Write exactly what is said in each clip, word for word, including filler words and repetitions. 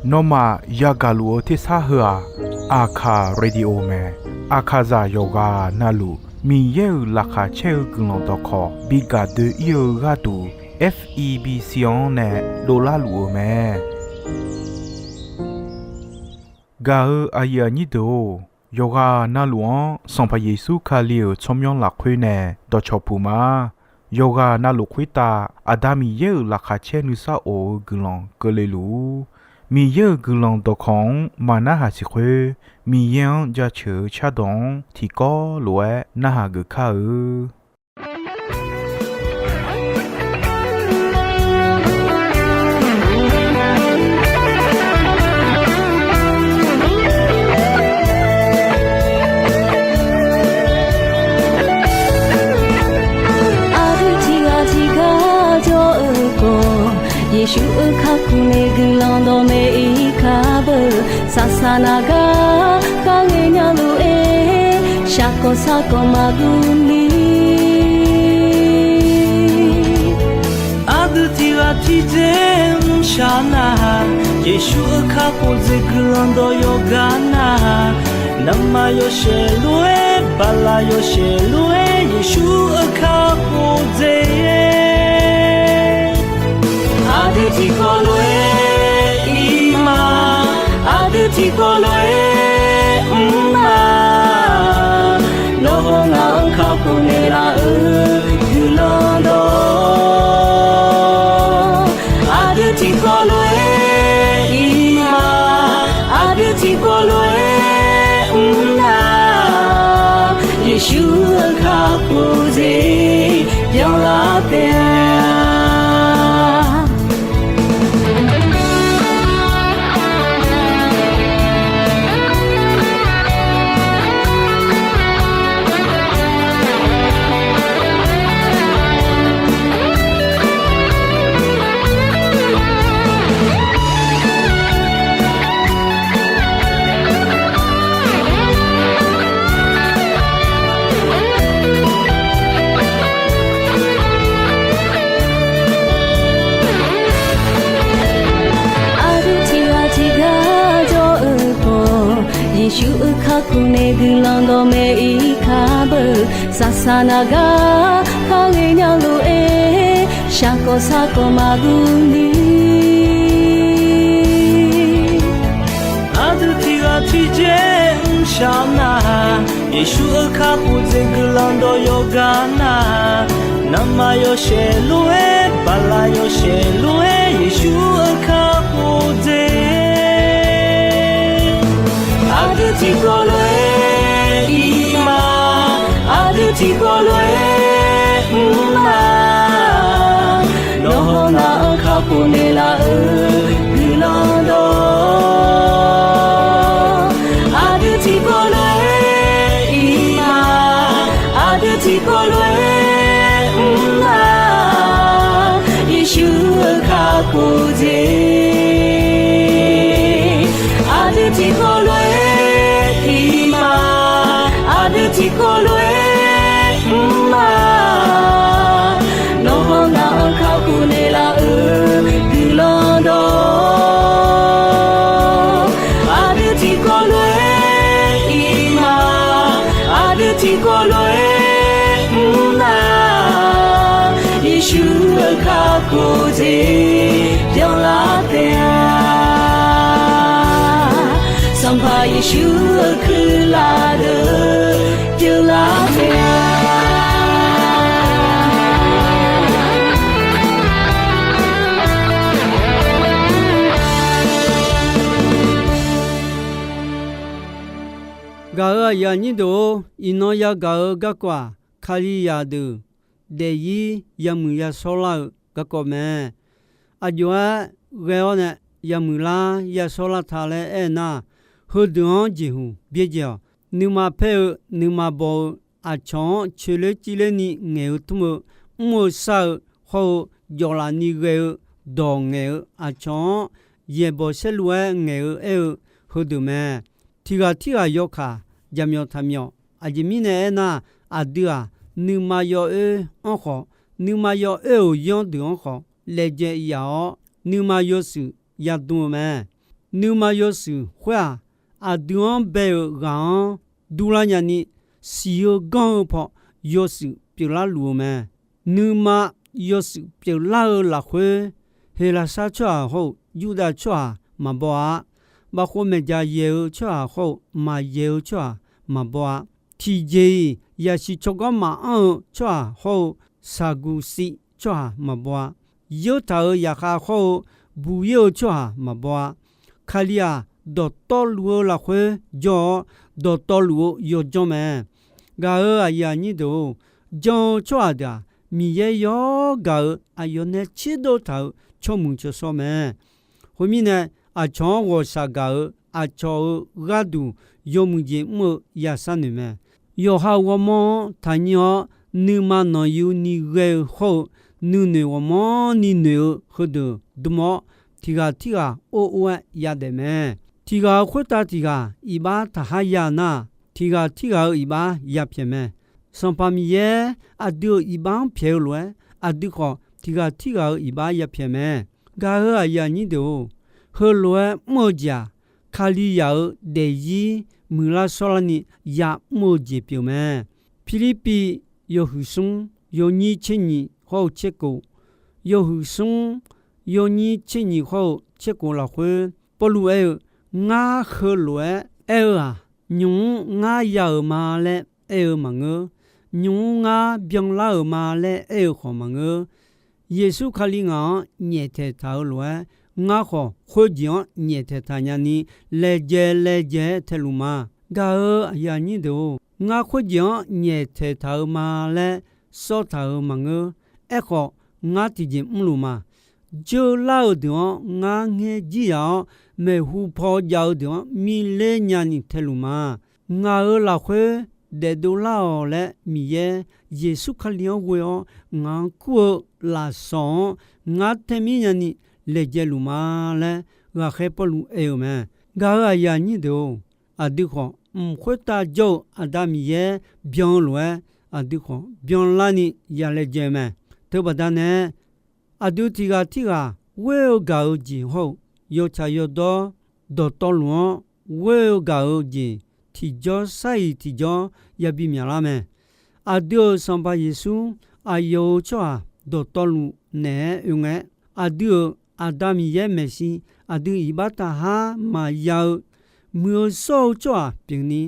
Nawmaf yagaq luf-eu tersar heu-aq, Aqkaq Radio mae. Aqkaqzaq yawqghaq navluf Miqyaer-euq laqkhaq caer-eu guiqlanq dawqkawq bi gaq doe-ir-eu gharduq, F E B C-anr nae dovlar luf-euq mae. Gaq-eu aqyuif aqnyir deuq-or, yawqghaq navluf-anr Sanqpaq Yeqsur Kali-euq tsawrmyanr lafkhoer nae dawqcawq puq ma. Yawqghaq navluf khoertav Aqda Miqyaer-euq laqkhaq caer nuisar of-eu guiqlanq keuvle luf-ur. Miqyaer-euq guiqlanq dawqkawq-anr maqnarhaq siq khoer, Miqyaer-anr jaceuq-eu cardawq-anr tiqkawv lof-aer narhaq geuf kar-eu. Aqdui tiqghaq tiqgar jawr-eu khawf, Yeqsur-euq kakhof nae guiqlanq dawqmaeq-ir kar beu. Saqsaq naq gar kharghae nya lof-aer, shaqkawq sarkawq maqguv ni. Aqdui tiqghaq tiqdzer mrshaq nar-aq, Yeqsur-euq kakhof dzaeq guiqlanq dawq yawqgar nar-aq, navmaqyawf shaeq lof-aer, baqlaq yawshaef lof-aer, Yeqsur-euq kakhof dzaeq. Aqdui tiqkawv lof-aer ir ma, aqdui tiqkawv lof-aer mr ma. Nawr hawr ngaq-anr kakhof naeqlaf-euq guiqlanq dawq. Aqdui tiqkawv lof-aer ir ma, aqdui tiqkawv lof-aer mr na. Yeqsur-euq kakhof dzaeq byanlar taef-a. Aqdui tiqghaq tiqgar jawr-eu khawf, Yeqsur-euq kakhof nae guiqlanq dawqmaeq-ir kar beu. Saqsaq naq gar kharghae nya lof-aer, shaqkawq sarkawq maqguv ni. Aqdui tiqghaq tiqdzer mrshaq nar-aq, Yeqsur-euq kakhof dzaeq guiqlanq dawq yawqgar nar-aq, navmaqyawf shaeq lof-aer, baqlaq yawshaef lof-aer, Yeqsur-euq kakhof dzaeq. Aqdui tiqkawv lof-aer ir ma, aqdui tiqkawv lof-aer mr ma. Nawr hawr ngaq-anr kakhof naeqlaf-euq guiqlanq dawq. Aqdui tiqkawv lof-aer ir ma, aqdui tiqkawv lof-aer mr ma. Yeqsur-euq kakhof dzaeq. Aqdui tiqkawv lof-aer ir ma, aqdui tiqkawv lof-aer mr ma. Nawr hawr ngaq-anr kakhof naeqlaf-euq guiqlanq dawq. Aqdui tiqkawv lof-aer ir ma, aqdui tiqkawv lof-aer mr na. Yeqsur-euq kakhof dzaeq byanlar taef-a. Sanqpaq Yeqsur-euq kuirlaf deuq byanlar taef-a. Gaq-euq aqyuif aqnyir deuq-or, iqnan yagaq-eu garkawv-aq, Kalizaq deuq daefzir yamuiq yashawr lar-eu garkawv mae. Aqjox-aer ghae-awr nae yamuiq lar yashawr lar ta laer aer nar, heudeuq-anr jeqhuq byaerdzae-awq. Nuima paer-eu, nuima baw-eu, aqcawq-anr coeqler civler ni ngaeq-eu tmr-eu, mr-eu shar-eu, hawr-eu jawf laf ni ghae-eu, dawq ngaeq-eu, aqcawq-anr yaeqbawq saerlu-aer ngaeq-eu aer-eu heudeuq mae. Tiqghaq tirghaq yawkaq jaqmyawf taqmyawf. Aqjeq mirnae aernar, aqdui-aq, nuima yawoer-anr khawf, nuima yawoer-euq yanr deuq-anr khawf laejae yaf-awr, nuima yawshuif yadm-eu mae. Nuima yawshuif khoer-aq, aqdui-anr bae-euq ghaq-anr durlar nyani, siq-eu ganr-eu paw yawshuif pyeuflar luf-eu mae. Nuima yawshuif pyeuflar-eu lafkhoer, Heqlaqsar tsawrhaq hawr-eu Yurdav tsawrhaq maqbaw-a. Bavkhov maeqjaq yaeq-eu tsawrhaq hawr-eu maqyaeq-eu tsawrhaq maqbaw-a. Tiqjeq-iq yasiq tsawrganr maqanr-eu tsawrhaq hawr-eu Saqguqsiv tsawrhaq maqbaw-a. Yeurtaq-euq yaqkhav hawr-eu buq-ir-eu tsawrhaq maqbaw-a. Kali-aq, dawqtawvluf-eu lafkhoer jawr-awr, dawqtawvluf-eu yawjanr mae. Gaq-euq aqyuif aqnyir deuq-or, jan-eu tsawrhaq deuq-aq, Miqyaer yawr gaq-euq aqyawf nae tserdov taq-euq tsawrmuiq tsawrshawr mae. Khoermirnae, aqcawq-anr ghawqshaq gaq-euq aqcawq-euq gharduq yawmuiq jeq mr-eu yasar noeq mae. Yawqha ghawrmawr-anr taqnyir-awr, nuima nanqyuni ghae-eu hawr-eu nuinoeq ghawqmanrni noeq-eu heudeuq dm-awr, tiq ghaq tirghaq or or-aer yadaef mae. Tiq ghaq-euq khoertav tiq ghaq iqbax taqhar ya nar, tiq ghaq tirghaq-euq iqbax yapyaeq mae. Sanqpaq Miqyaer aqdui-euq iqbax-anr pyaeq-eu lof-aer, aqdui khawf tiq ghaq tirghaq-euq iqbax yapyaeq mae. Gaq-euq aqyuif aqnyir deuq-or, heulof-aer mr-eu jeq-aq, Kalizaq-euq daefzir muiqlar shawrlarni ya'mr-eu jeq pyeuf mae. Pirlirpiv yawhuiq smr yawnyir tser nyiq hawr-eu tser kof, yawhuiq smr yawnyir tser nyiq hawr-eu tser kof lafkhoer, Pawrluv aer-eu, Ngar heulof-aer aer-eu-aq, nymq-mr ngar ya-euq ma laer aer-eu maqngeur. Nymq-mr ngar byanlar-euq ma laer aer-eu khawf maqngeur. Yeqsur Kali ngaq-anr nyaeftaeq taq-eu lof-aer, ngar khawf khoerjeq-anr nyaeftaeq taq nyani, laejae laejae-aer taeluf ma. Gaq-euq aqyuif aqnyir deuq-or, ngar khoerjeq-anr nyaeftaeq taq-eu ma laer sawr taq-euq maqngeur. Aerkhawf, ngar tiqjeq mrluf ma. Jeular-eu deuq-anr ngar ngaer jir yaf-awr, maeqhu paw jav-eu deuq-anr mirler nyani taeluf ma. Ngaq-euq lafkhoer daefdov lar-awq laer Miqyaer Yeqsur Kali-anr ghoe-awr ngaq-anr kur-eu lafsawq-anr ngar taemir nyani laejae luf ma laer, ghaqkhaer Pawrluv aer-eu mae. Gaq-euq aqyuif aqnyir deuq-or, aqdui khawf mq khoertav jawr-eu Aqda Miqyaer byan-eu lof-aer, aqdui khawf byanlarni ya laejae mae. Teubaqda nae, aqdui tiq ghaq tirghaq ghoer-eu gaq-eu jeq hawr-eu, yawtsaq yawdawr dawqtawvluf-anr ghoer-eu gaq-eu jeq tiqjawr sar-iq tiqjawr yabi myaqlar mae. Aqdui-euq Sanqpaq Yeqsur aqyawf-euq tsawrhaq dawqtawvluf naeq-aer oe ngae, aqdui-euq Aqda Miqyaer maeqshi aqdui iqbax taqhar maqya-eu, muiq-eu shawr-eu tsawrhaq pyeufni,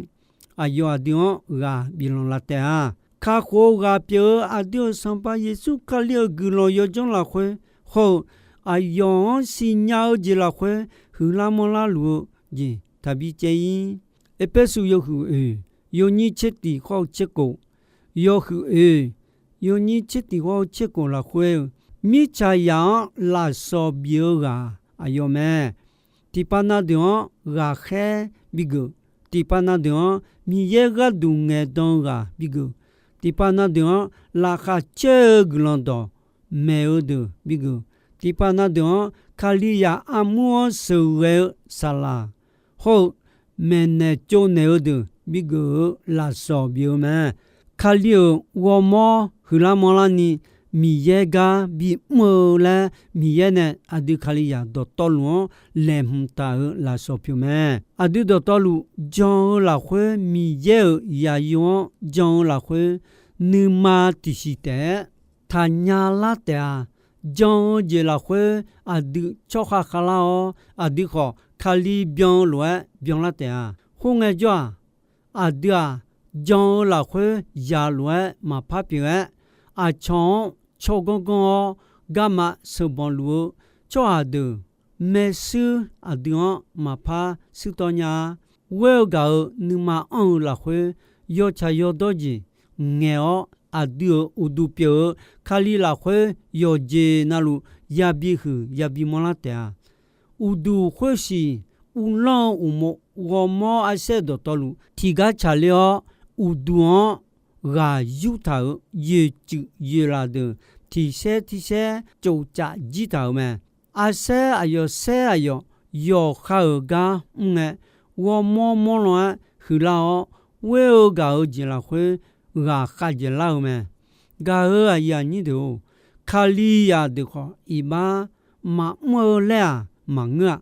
aqyawf aqdui-anr ghaq bif lanq laf taef-a. Kakhof-eu ghaq pyeuf-eu aqdui-euq Sanqpaq Yeqsur Kali-euq guiqlanq yawdzanr lafkhoer hawr-eu, aqyawf-anr siqnya-eu jeq lafkhoer huiqlar manrlar luf-eu jeq taqbi caev-ir. Erpersu yawhuiq oeq yawnyir tser tiq hawr-eu tser kof, yawhuiq oeq yawnyir tser tiq hawr-eu tser kof lafkhoer-eu, mirtsaqzaq-anr lafsawq bif-eu ghaq aqyawf mae. Tiqpav na deuq-anr ghaqkhaer bigeuf. Tiqpav na deuq-anr Miqyaer gharduq ngaeqdan-eu ghaq bigeuf. Tiqpav na deuq-anr laqkhaq caer-eu guiqlanq dawq maeq-eu deuq bigeuf. Tiqpav na deuq-anr Kalizaq armur-anr sheuqghae-eu saqlaq hawr-eu maeqnaeq tsovnaeq-eu deuq bigeuf-eu lafsawq bif-eu mae. Kali-euq ghawrmawr huiqlar manrlarni Miqyaer gar bimr-eu laer, Miqyaer nae aqdui Kalizaq dawqtawvluf-anr laeqhmq taq-euq lafsawq pyeuf mae. Aqdui dawqtawvluf jan-eu lafkhoer, Miqyaer-euq zaqyo-anr jan-eu lafkhoer, nuima tiqsiq taef-aer taqnya lar taef-a. Jan-eu jeq lafkhoer aqdui tsawrkhav khavlar-awr, aqdui khawf Kali byan-eu lof-aer byanlar taef-a. Khoerngae jawr-aq, aqdui-aq, jan-eu lafkhoer zaq lof-aer maqpar pyeuf-aer, aqcawq-anr tsawrganr ganr-awr garma sheuqbanq luf-eu tsawrhaq deuq maershuir aqdui-anr maqpar shuirtawv nya-a. Ghoer-eu gaq-euq nuima anr-eu lafkhoer, yawtsaq yawdawr jeq ngaeq-awr, aqdui-euq uqduq pyeuf-eu Kali lafkhoer yawqjeq navluf yabi huiq yabi manrlar taef-a. Uqduq khoersiq uvlanr-eu uqmov ghawrmawr arsaer dawqtawvluf tiqgar tsaqler-awr, uqduq-anr ghaq yurtaq-euq yoeqtsuif yoeqlaf deuq tiqsaer tiqsaer tsoftsaf jir taq-euq mae. Arsaer aqyawf saer aqyawf yawqha-euq gar mr ngae, ghawrmawr mawrlan-aer huiqlar-awr, ghoer-eu gaq-eu jeq lafkhoer ghaq khavdzaeq lar-eu mae. Gaq-euq aqyuif aqnyir deuq-or, Kalizaq deuq khawf iqbax maqmr-eu laer-aq maqngeur-a.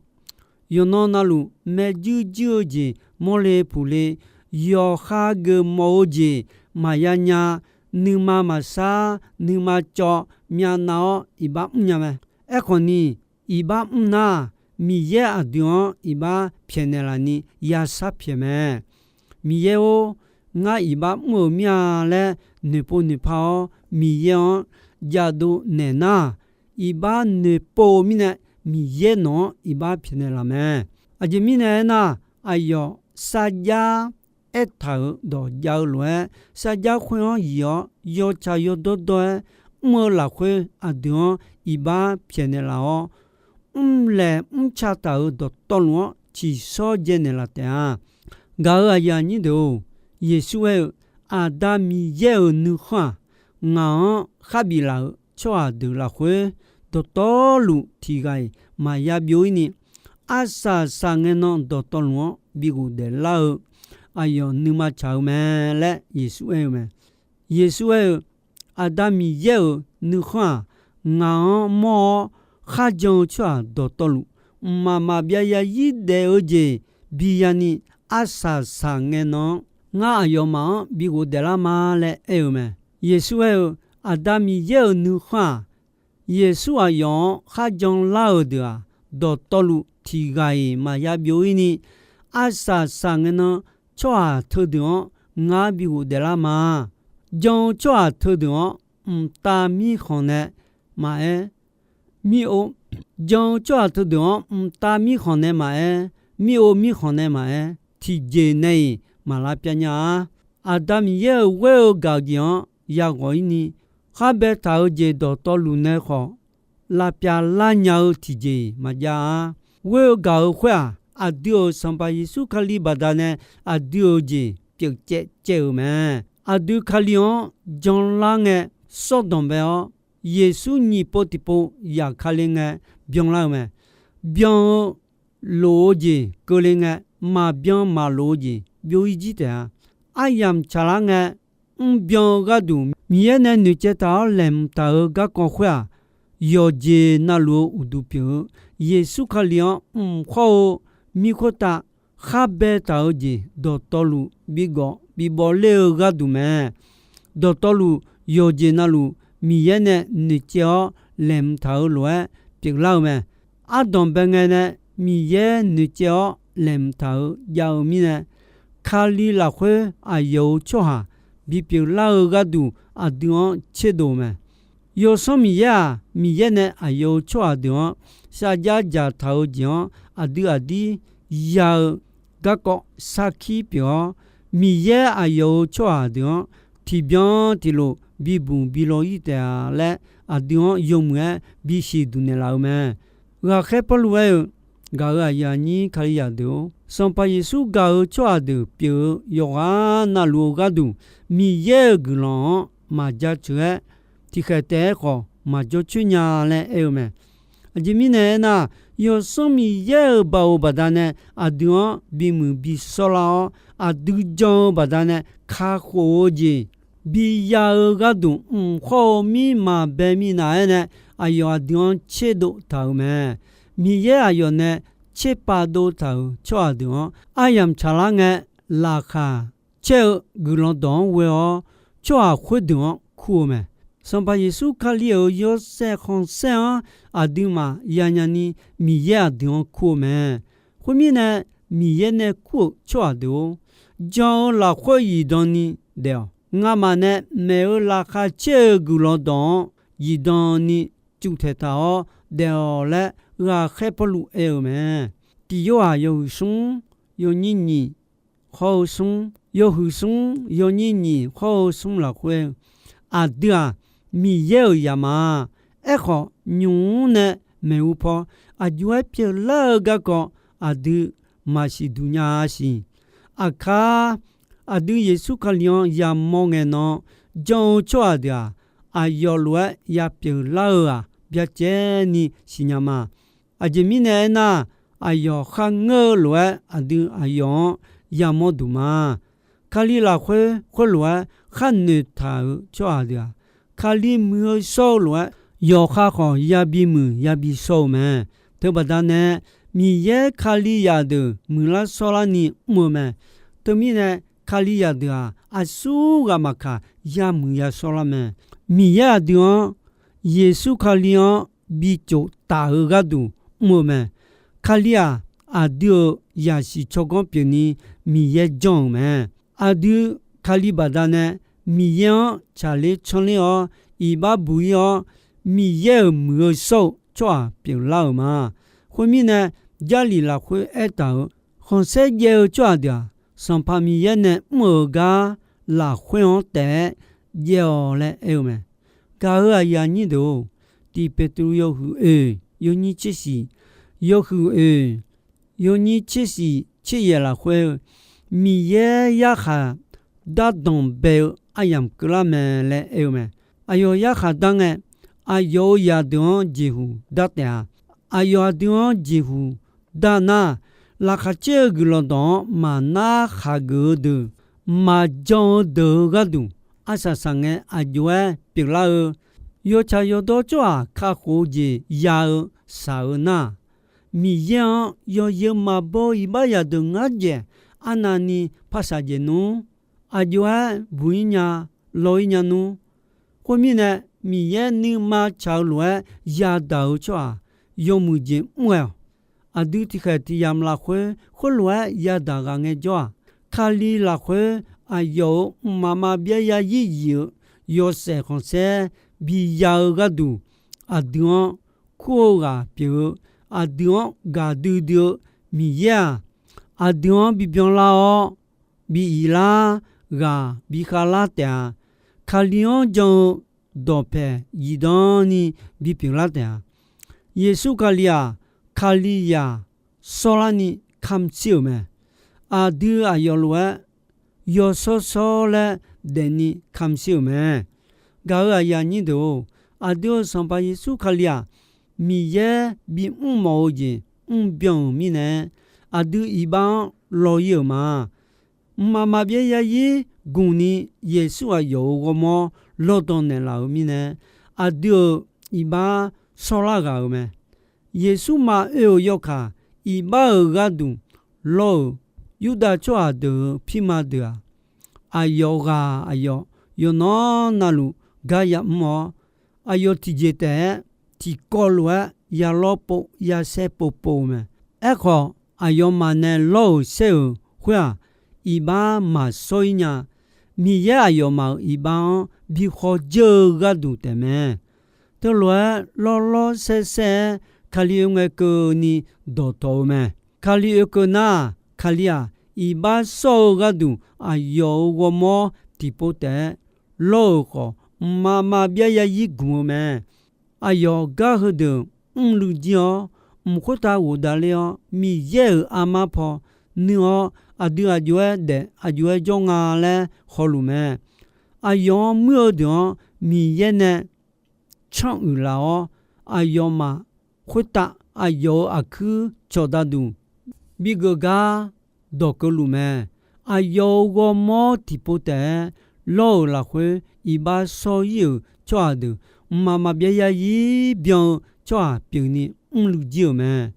Yawqnan navluf maerjuir juir-eu jeq mawrle puqle, yawqha geufmawf-eu jeq maqya nya, nuima maqsar, nuima cawv myavnav-awr iqbax mrnya mae. Aerkhawf ni, iqbax mr nar, Miqyaer aqdui-anr iqbax pyaeqnaeq laf ni yashar pyaeq mae. Miqyaer-or, ngar iqbax mr-euq mir-a laer noeqpov noeqpa-awr Miqyaer-anr javdov naeq nar, iqbax noeqpov-eu mirnae Miqyaer nawq-anr iqbax pyaeqnaeq laf mae. Aqjeq mirnae aernar, aqyawf sarjax aertaq-euq dawq jav-eu lof-aer, sarjax khoer-anr yif-awr yawtsaq yawdawr dawr-aer mr-eu lafkhoer aqdui-anr iqbax pyaeqnaeq laf-awr, mrlaeq mrca taq-euq dawqtawvluf-anr ciqshawr dzaenaeq laf taef-a. Gaq-euq aqyuif aqnyir deuq-or, Yeqsur aer-eu, Aqda Miqyaer-euq nuikhanr-aq, ngaq-anr kharbif laf-euq tsawrhaq deuq lafkhoer dawqtawvluf tiq ghaq-iq maqya byov-ir ni, arsaq saqngae nan dawqtawvluf-anr bi ghofdaef lar-eu aqyawf nuima tsaq-eu mae laer Yeqsur aer-eu mae. Yeqsur aer-eu, Aqda Miqyaer-euq nuikhanr-aq, ngaq-anr mawr-awr kharjan-eu tsawrhaq dawqtawvluf, mqmaq maqbyav zarzir daef-eu jeq biya ni, arsaq saqngae nan-anr ngar aqyawfmaf-anr bi ghofdaef lar ma laer aer-eu mae. Yeqsur aer-eu, Aqda Miqyaer-euq nuikhanr-aq, Yeqsur aqyawf-anr kharjan lar-euq deuq-aq, dawqtawvluf tiq ghaq-iq maqya byov-ir ni, arsaq saqngae nan tsawrhaq teudeuq-anr ngar bi ghofdaef lar ma. Jan-eu tsawrhaq teudeuq-anr mqtav mirkhanq nae maqaer, mir-o, jan-eu tsawrhaq teudeuq-anr mqtav mirkhanq nae maqaer, mir-o mirkhanq nae maqaer, tiqjeq nae-iq maq lavpyav nya-a. Aqda Miqyaer-euq ghoer-eu gaq-eu jeq-anr yaghawq-ir ni, khar baetaq-eu jeq dawqtawvluf nae khawf lavpyav lar nya-eu tiqjeq-iq maqjav-a. Ghoer-eu gaq-eu khoer-aq, aqdui-euq Sanqpaq Yeqsur Kali baqdanae aqdui-euq jeq pyeufcaev caev-euq mae. Aqdui Kali-anr janlar ngae sawrdanq bae-awr, Yeqsur nyiq pov tiqpov zafkale ngae byanlar-eu mae. Byan-eu lof-eu jeq keuvle ngae, maqbyan maqlof-eu jeq byov-ir jir taef-a. Aryamq tsaqlar ngae, mrbyan-eu gharduq Miqyaer nae noeqcaev taq-awr laeqhmq taq-euq garkawv khoer-aq, yawqjeq navluf-eu uqduq pyeuf-eu Yeqsur Kali-anr mq khawr-eu mir khoertav khar baetaq-eu jeq dawqtawvluf bigawf bibawf ler-eu gharduq mae. Dawqtawvluf yawqjeq navluf Miqyaer nae noeqcaev-awr laeqhmq taq-euq lof-aer pyeuflar-eu mae. Ardanq bae ngae nae Miqyaer noeqcaev-awr laeqhmq taq-euq jav-eu mirnae, Kali lafkhoer aqyawf-euq tsawrhaq bipyeuf lar-eu gharduq aqdui-anr tserdov-eu mae. Yawsanr Miqyaer-aq, Miqyaer nae aqyawf-euq tsawrhaq deuq-anr sharjax dzaqtaq-eu jeq-anr aqdui aqdir ya-eu garkawv sarkir pyeuf-awr, Miqyaer aqyawf-euq tsawrhaq deuq-anr tiqbyan tiqlof bibuq bilaw-ir taef-a laer, aqdui-anr yawmuiq-aer bisiq duq naeqlaf-eu mae. Ghaqkhaer Pawrluv aer-eu, Gaq-euq aqyuif aqnyir Kalizaq deuq-or, Sanqpaq Yeqsur gaq-euq tsawrhaq deuq pyeuf-eu yawqghaq navluf-eu gharduq, Miqyaer-euq guiqlanq-anr maqjaceuq-aer, tiqkhaeq taef-aer khawf maqjawr coer nya laer aer-eu mae. Aqjeq mirnae aernar, Yawsanr Miqyaer-euq baoq baqdanae aqdui-anr bimuiq bisawr lar-awr, aqdui jan-eu baqdanae kakhof-eu jeq biya-eu gharduq mq khawr-eu mir maqbae minav-aer nae, aqyawf aqdui-anr tserdov taq-euq mae. Miqyaer aqyawf nae tserpav dov taq-euq tsawrhaq deuq-anr aryamq tsaqlar ngae, laqkhaq caer-eu guiqlanq dawq-anr ghoe-awr, tsawrhaq khoerdeuq-anr kur-eu mae. Sanqpaq Yeqsur Kali-euq yawshaef khanqsaer-anr aqduimaf yanya ni Miqyaer aqdui-anr kur-eu mae. Khoermirnae, Miqyaer nae kur-euq tsawrhaq deuq-or, jan-eu lafkhoer zifdan ni daef-awq. Ngamaf nae maeq-eu laqkhaq caer-eu guiqlanq dawq-anr zifdan ni cuf taeqtaq-awr daef-awq laer, ghaqkhaer Pawrluv aer-eu mae. Tiq Yorhaq yawhuiq smr yawnyir nyiq khawr-eu smr, yawhuiq smr yawnyir nyiq khawr-eu smr lafkhoer, aqdui-aq, Miqyaer-euq zaqmar-a. Aerkhawf, nymq-mr nae maeqhu paw aqjox-aer pyeuflar-eu garkawv aqdui maqsiq duq nya-a siq. Aqkar aqdui Yeqsur Kali-anr yamawr ngae nan-anr jan-eu tsawrhaq deuq-aq, aqyawf lof-aer yapyeuf lar-eu-aq, byacaevni siqnya ma. Aqjeq mirnae aernar, aqyawf kharngeur-eu lof-aer aqdui aqyawf-anr yamawr duq ma. Kali lafkhoer khoerlof-aer khar noeqtaq-euq tsawrhaq deuq-aq, Kali muiq-eu shawr-eu lof-aer yawqha khawf yabi muiq yabi shawr-eu mae. Teubaqda nae, Miqyaer Kalizaq deuq muiqlar shawrlarni mr-eu mae. Teumirnae, Kalizaq deuq-aq, aqsurghaq maqkaq, yamuiq yashawrlar mae. Miqyaer aqdui-anr, Yeqsur Kali-anr bi cof taf-eu gharduq mr-eu mae. Kali-aq, aqdui-euq zaqsiq tsawrganr pyeufni Miqyaer janr-euq mae. Aqdui Kali baqdanae Miqyaer-anr tsaqler tsanrler-awr, iqbax buq-ir-awr, Miqyaer-euq muiq-eu shawr-eu tsawrhaq pyeuflar-euq ma. Khoermirnae, Jarlif lafkhoer aertaq-euq, khanqsaer jaev-eu tsawrhaq deuq-aq, Sanqpaq Miqyaer nae mr-euq gar lafkhoer-anr taef-aer jaev-awq laer aer-eu mae. Gaq-euq aqyuif aqnyir deuq-or, Tiq Peqtruv yawhuiq oeq yawnyir tser shiq, yawhuiq oeq yawnyir tser shiq tser yaeq lafkhoer-eu, Miqyaer yarkhaq dardanq bae-eu aryamq keuvlar mae laer aer-eu mae. Aqyawf yarkhaq dar ngae, aqyawf-euq zaqdeuq-anr jeqhuq dar taef-a. Aqyawf aqdui-anr jeqhuq dar nar, laqkhaq caer-eu guiqlanq dawq-anr maqnar khaqgeuf-eu deuq, maqjan-eu deuq-eu gharduq, arsaq saqngae aqjox-aer pyeuflar-eu, yawtsaq yawdawr tsawrhaq kakhof-eu jeq ya-eu shaq-eu nar, Miqyaer-anr yawzeu maqbaw iqbax zaqdeuq ngar dzaeq arnavni par shaqjaeq nmr. Aqjox-aer buq-ir nya, law-ir nya nmr. Khoermirnae, Miqyaer nuima tsaq-eu lof-aer yadaq-eu tsawrhaq yawmuiq jeq mr ghae-awq. Aqdui tiqkhaeq tiq yamq lafkhoer khoerlof-aer yadaq ghaq ngaejawr-aq, Kali lafkhoer aqyawf-euq mqmaq maqbyav zarzir zif-eu yawshaef khanqsaer bi ya-eu gharduq, aqdui-anr kur-eu ghaq pyeuf-eu, aqdui-anr gaqdui dui-eu Miqyaer-aq, aqdui-anr bibyan lar-awr, bi iq lar, ghaq bi khav lar taef-a. Kali-anr jan-eu dawqpae zifdan ni bipyeuf lar taef-a. Yeqsur Kali-aq, Kalizaq shawrlarni kamq shir-euq mae. Aqdui aqyawf lof-aer yawshawr shawr laer daefni kamq shir-euq mae. Gaq-euq aqyuif aqnyir deuq-or, aqdui-euq Sanqpaq Yeqsur Kali-aq, Miqyaer bimr mawf-eu jeq mrbyan-euq mirnae, aqdui iqbax-anr law-ir-euq ma. Mqmaq maqbyav zarzir gmqni Yeqsur aqyawf-euq ghawrmawr lawrdan naeqlaf-euq mirnae, aqdui-euq iqbax shawrlar ghaq-euq mae. Yeqsur maqoe-euq yawkaq, iqbax-euq gharduq lawr-euq Yurdav tsawrhaq deuq-euq pirma deuq-aq, aqyawf ghaq aqyawf yawqnan navluf gar yamr-awr, aqyawf tiqjeq taef-aer tiqkawv lof-aer yalawr pov yasaer pov pov-eu mae. Aerkhawf, aqyawfmaf nae lawr-euq saer-euq khoer-aq, iqbax maqshawr-ir nya. Miqyaer aqyawfmaf-euq iqbax-anr bi khawf dzeur-eu gharduq taefmae. Teulof-aer lawrlawr saersaer-aer Kali oe ngae keuvni dawqtawq-eu mae. Kali oekeuv nar-aq, Kali-aq, iqbax shawr-eu gharduq aqyawf-euq ghawrmawr tiqpov taef-aer lawr-euq khawf, mqmaq maqbyav zarzir gmq-eu mae. Aqyawf gar heudeuq mrluiv jir-awr, mq khoertav ghofdav ler-awr, Miqyaer-euq armar paw nuir-awr, aqdui aqjox-aer daef aqjox-aer jawr nga laer hawluf mae. Aqyawf-anr muir-eu deuq-anr Miqyaer nae canruiq laf-awr, aqyawfmaf khoertav aqyawf-euq aqkuir cawqda duq bigeuf gar dawqkeuv luf mae. Aqyawf-euq ghawrmawr tiqpov taef-aer lawr-euq lafkhoer, iqbax shawr-ir-euq tsawrhaq deuq mqmaq maqbyav zarzir byan-eu tsawrhaq pyeufni mrluiv jir-euq mae.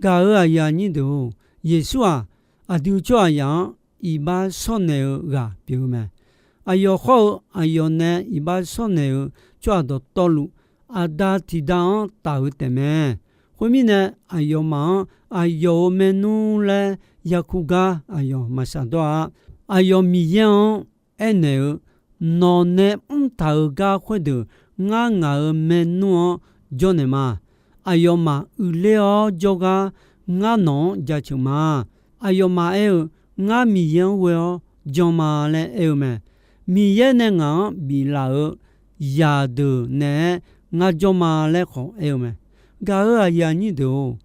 Gaq-euq aqyuif aqnyir deuq-or, Yeqsur-aq, aqdui tsawrhaqzaq-anr iqbax shawrnaeq-eu ghaq pyeuf-eu mae. Aqyawf khawr-eu aqyawf nae iqbax shawrnaeq-eu tsawrhaq dawqtawvluf, Aqda tiqda-anr taf-eu taefmae. Khoermirnae, aqyawfmaf-anr aqyawf-euq maernmr laer yakur gar aqyawf maqshaq dawr-a. Aqyawf Miqyaer-anr aernaeq-eu, Nawq nae mrtaq-euq gar khoerdeuq ngar ngaq-euq maernmr-anr jawrnaeq ma. Aqyawfmaf uiqler-awr jawrgar ngar nawq-anr jaceuq ma. Aqyawfmaf aer-eu, Ngar Miqyaer-anr ghoe-awr jan ma laer aer-eu mae. Miqyaer nae ngaq-anr biflaf-euq zaqdeuq naeq-aer ngar jawr ma laer khawf aer-eu mae. Gaq-euq aqyuif aqnyir deuq-or,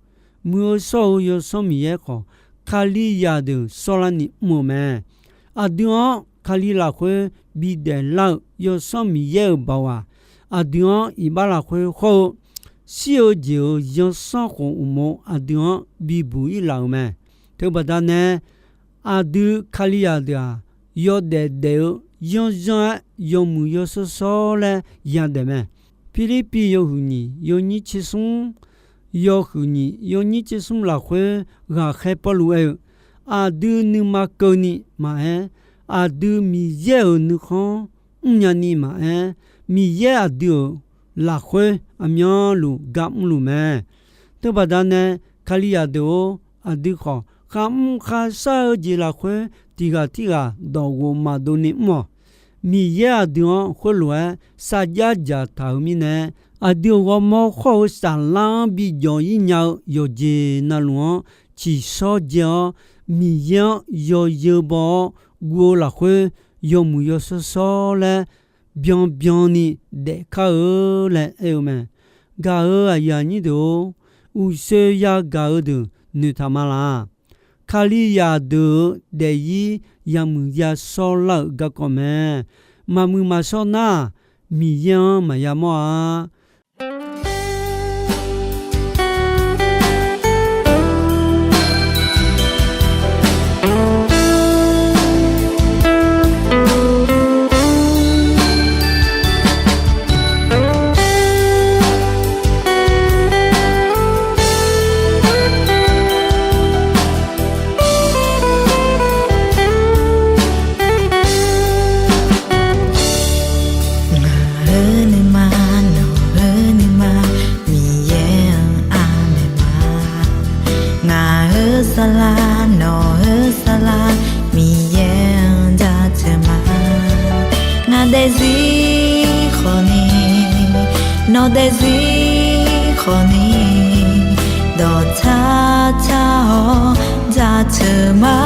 muiq-eu shawr-eu Yawsanr Miqyaer khawf, Kalizaq deuq shawrlarni mr-eu mae. Aqdui-anr Kali lafkhoer bidaef lar-eu Yawsanr Miqyaer-euq baoq-aq, aqdui-anr iqbax lafkhoer khawr-eu shir-eu jeq-euq zanrsanrkhof uqmov aqdui-anr bibuq ir laf-euq mae. Teubaqda nae, aqdui Kalizaq deuq-aq, yawdaef daef-eu yanrzanr-aer yawmuiq yawshawr shawr laer yadaef mae. Pirlirpiv yawhuiq nyiq yawnyir tser smr, yawhuiq nyiq yawnyir tser smr lafkhoer ghaqkhaer Pawrluv aer-eu, aqdui nuima keuvni maqaer, aqdui Miqyaer-euq nuikhanr mrnya ni maqaer, Miqyaer aqdui-euq lafkhoer aqmyanluf gar mrluf mae. Teubaqda nae Kalizaq deuq-or, aqdui khawf kharmr kharshar-eu jeq lafkhoer tiq ghaq tirghaq dawq ghof maqdov ni mr-awq. Miqyaer aqdui-anr khoerlof-aer sarjax dzaq taq-euq mirnae, aqdui-euq ghawrmawr khawr-eu saflar-anr bijawq-ir nya-eu yawqjeq navluf-anr tsiqshawr dzae-awr, Miqyaer-anr yawzeu baw-awr guv-eu lafkhoer yawmuiq yawshawr shawr laer byanbyan ni daef kar-eu laer aer-eu mae. Gaq-euq aqyuif aqnyir deuq-or, uqshoe yagaq-eu deuq noeqtaq ma laq. Kalizaq deuq-euq daef-ir yamuiq yashawr lar-euq garkawv mae. Maqmuiq maqshawr nar-aq, Miqyaer-anr maqya mawr-a. Ngaq-euq nuima, nawq-euq nuima, Miqyaer-anr aqmaeq ma. Ngaq-euq saflar, nawq-euq saflar, Miqyaer-anr jaceuq ma. Ngaq daefzir khawfni, nawq daefzir khawfni, dawqtsar tsar-awr jaceuq ma.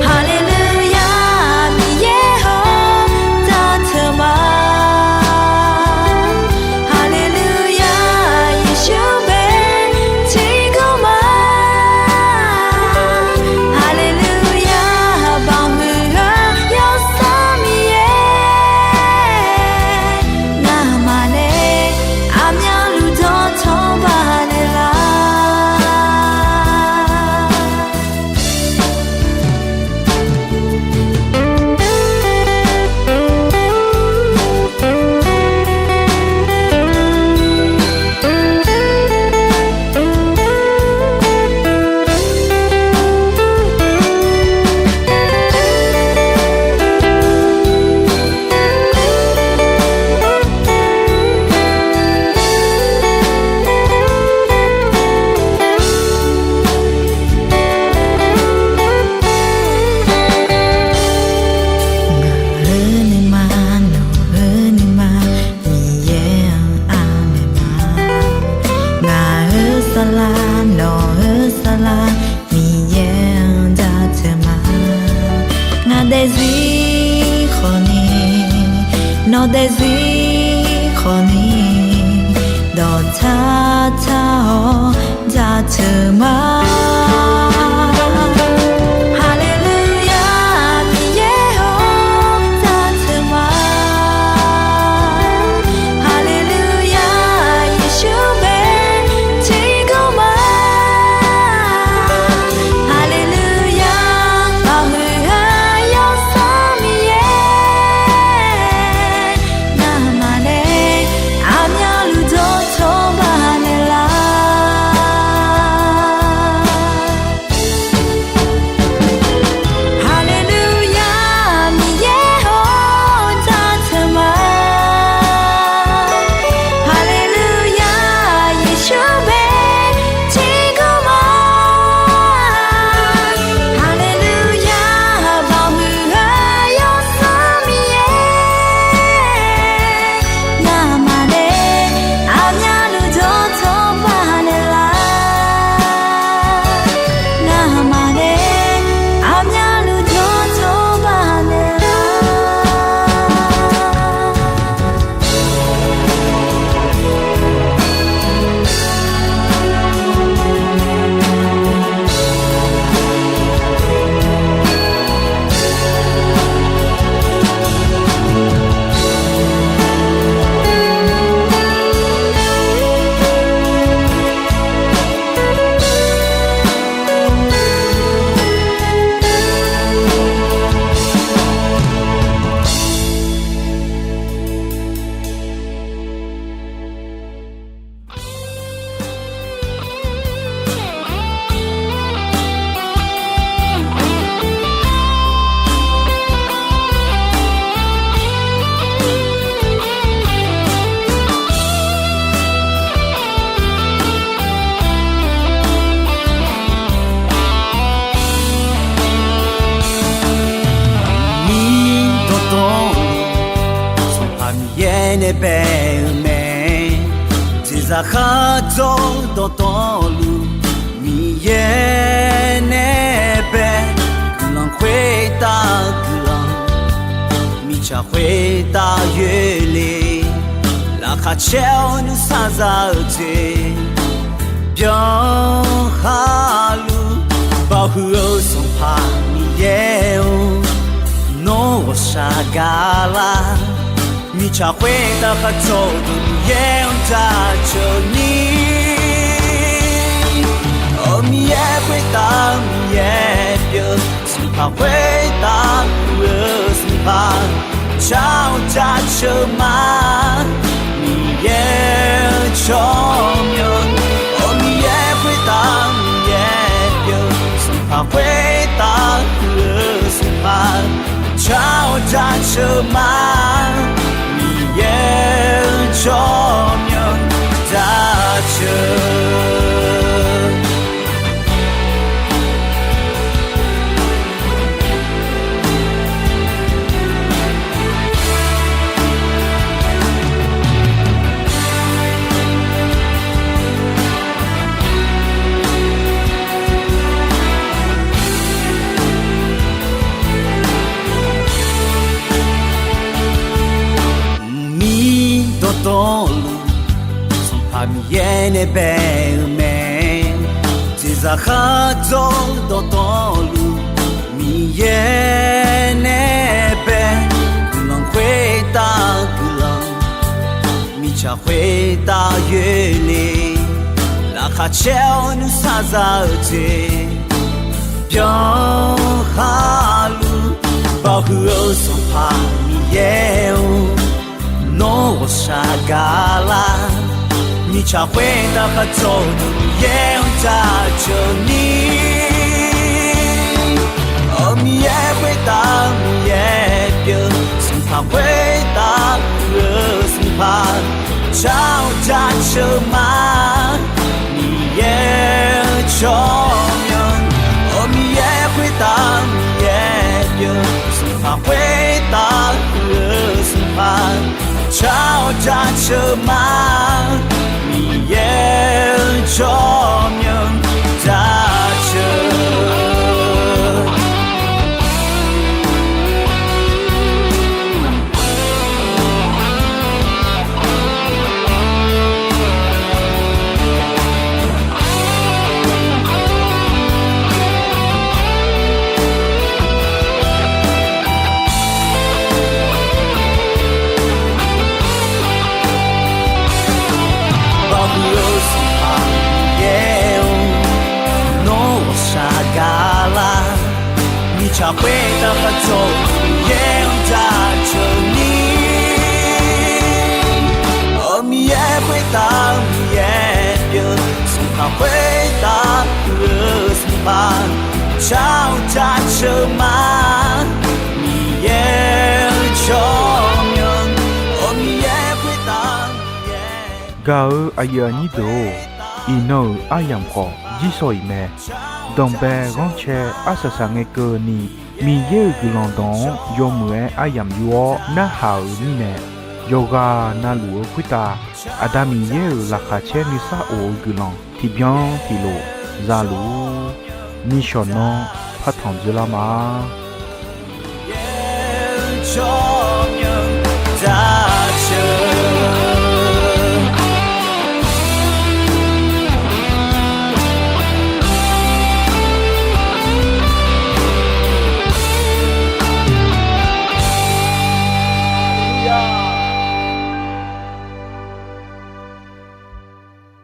Haleluya, Miqyaer-or, jaceuq ma. Haleluya, Yeqsur bae tiqkawv ma. Haleluya, baqhuiq-eu Yawsanr Miqyaer, ngamaf nae aqmyanluf dawqtawv baqnaeq lar. Ngaq-euq nuima, nawq-euq nuima, Miqyaer-anr aqmaeq ma. Ngaq-euq saflar, nawq-euq saflar, Miqyaer-anr jaceuq ma. Ngaq daefzir khawfni, nawq daefzir khawfni, dawqtsar tsar-awr jaceuq ma. Haleluya, Miqyaer-or, jaceuq ma. Haleluya, Yeqsur bae tiqkawv ma. Haleluya, baqhuiq-eu Yawsanr Miqyaer, ngamaf nae aqmyanluf dawqtawv baqnaeq lar. bae-eu mae. Jeqzaq khardzawr dawqtawvluf, Miqyaer nae bae guiqlanq khoertav guiqlanq, mirtsaq khoertav yoerle. Laqkhaq caer-awr nuisar za-eu jeq byan khaluf, baoq huiq-eu Sanqpaq Miqyaer-or, nawr ghawqshaq gaqlar. Mirtsaq khoertav khardzawr-eu deuq Miqyaer-anr jaceuq ni. Aq, Miqyaer khoertav Miqyaer pyeuf, Sanqpaq khoertav huiq-eu Sanqpaq, car-awr jaceuq ma. Miqyaer-eu tsawrmyanr, aq, Miqyaer khoertav Miqyaer pyeuf, Sanqpaq khoertav huiq-eu Sanqpaq, car-awr jaceuq ma. Miqyaer-eu tsawrmyanr jaceuq. Mqmir dawqtawvluf, Sanqpaq Miqyaer nae bae-eu mae. Jeqzaq khardzawr dawqtawvluf, Miqyaer nae bae guiqlanq khoertav guiqlanq, mirtsaq khoertav yoerle. Laqkhaq caer-awr nuisar za-eu jeq byan khaluf, baoq huiq-eu Sanqpaq Miqyaer-or, nawr ghawqshaq gaqlar. Mirtsaq khoertav khardzawr-eu deuq Miqyaer-anr jaceuq ni. Aq, Miqyaer khoertav Miqyaer pyeuf, Sanqpaq khoertav huiq-eu Sanqpaq, car-awr jaceuq ma. Miqyaer-eu tsawrmyanr, aq, Miqyaer khoertav Miqyaer pyeuf, Sanqpaq khoertav huiq-eu Sanqpaq, car-awr jaceuq ma. Miqyaer-eu tsawrmyanr jaceuq. Baoq huiq-eu Sanqpaq Miqyaer-or, nawr ghawqshaq gaqlar. Mirtsaq khoertav khardzawr-eu Miqyaer-anr jaceuq ni. Aq, Miqyaer khoertav Miqyaer pyeuf, Sanqpaq khoertav huiq-eu Sanqpaq, car-awr jaceuq ma. Miqyaer-eu tsawrmyanr, aq, Miqyaer khoertav Miqyaer. Gaq-eu aqyuif aqnyir deuq-or, iqnan-euq aryamq khawf jirsawq iq mae. Danqbae ghanrcae arsaq saq ngae keuvni, Miqyaer-euq guiqlanq dawq-anr yawmuiq-aer aryamq yur-awr narhaq-euq mirnae, yawqghaq na luf-eu khoertav Aqda Miqyaer-euq laqkhaq caer nuisar of-eu guiqlanq tiqbyan tiqlof za luf-ur. Nishawq nan partanq dzeurlar ma.